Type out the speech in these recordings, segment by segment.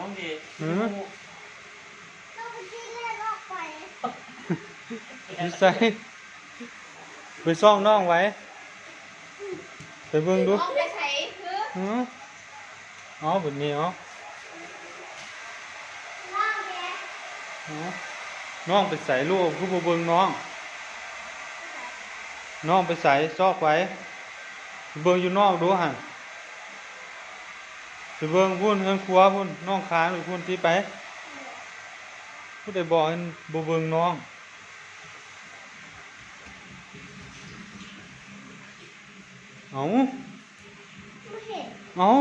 ອືມ ຢູ່ໃສ? ໄປສ່ອງນ້ອງໄວ້ ໄປເບິ່ງດູ. ນ້ອງໄປໃສ? ຫື ຫື ເອົາ ແບບນີ້ເອົາ ນ້ອງໄປໃສ? ລູກຄືບໍ່ເບິ່ງນ້ອງ? ນ້ອງໄປໃສ? ຊອກໄວ້ ໄປເບິ່ງຢູ່ນອກດູຫັ້ນ. ໄປເບິ່ງພຸ້ນ ເຮືອນຄົວພຸ້ນ ນ້ອງຄານຢູ່ພຸ້ນຕິ ໄປ. ຜູ້ໃດບອກໃຫ້ບໍ່ເບິ່ງນ້ອງ? ເອົາ ບໍ່ເຫັນ. ເອົາ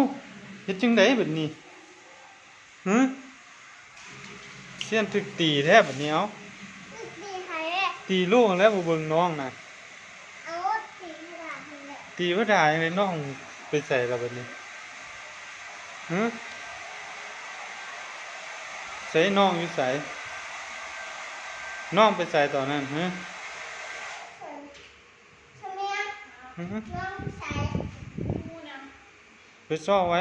ເຮັດຈັ່ງໃດບັດນີ້? ຫື ຊຽນຖືກຕີແທ້ບັດນີ້. ເອົາ ຖືກຕີໃຜແຫຼະ? ຕີລູກຫັ້ນແຫຼະ ບໍ່ເບິ່ງນ້ອງນະ. ເອົາ ຕີພະດາຫັ້ນແຫຼະ. ຕີພະດາຈັ່ງໃດ? ນ້ອງໄປໃສລະບັດນີ້? ຫື ໃສ? ນ້ອງຢູ່ໃສ? ນ້ອງໄປໃສຕອນນັ້ນ? ຫື ສະເໝຍ ຫື ນ້ອງໃສ? ໄປຊອກໄວ້.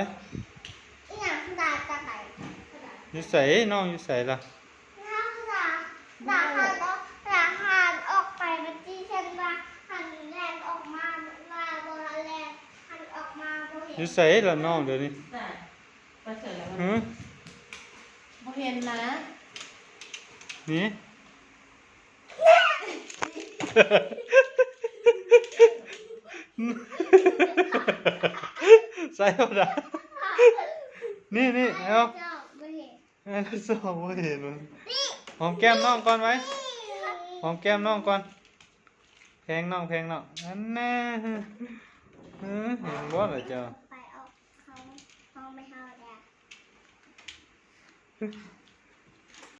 ອີຫຍັງ? ດາຈະໄປ ຢູ່ໃສ? ນ້ອງຢູ່ໃສລະ? ດາ ດາຫັນອອກ ດາຫັນອອກໄປ ບັດນີ້ ເຊັ່ນວ່າ ຫັນແລ່ນອອກມາ ວ່າບໍ່ທັນແລ່ນ ຫັນອອກມາບໍ່ເຫັນ. ຢູ່ໃສລະນ້ອງດຽວນີ້? ໄປໃສລະ? ຫື ບໍ່ເຫັນນະ ນີ້. ໃສ່ເອົາດາ ນີ້ໆ ເອົາ ເຈົ້າບໍ່ເຫັນ ໃຫ້ລາວສອງບໍ່ເຫັນມັນ. ຫອມແກ້ມນ້ອງກ່ອນໄວ້ ຫອມແກ້ມນ້ອງກ່ອນ ແພງນ້ອງ ແພງນ້ອງ ອັນນະ ເຫັນບໍ່ລະເຈົ້າ? ໄປອອກ ເຮົາ ເຮົາໄປເຮົາແລ້ວ.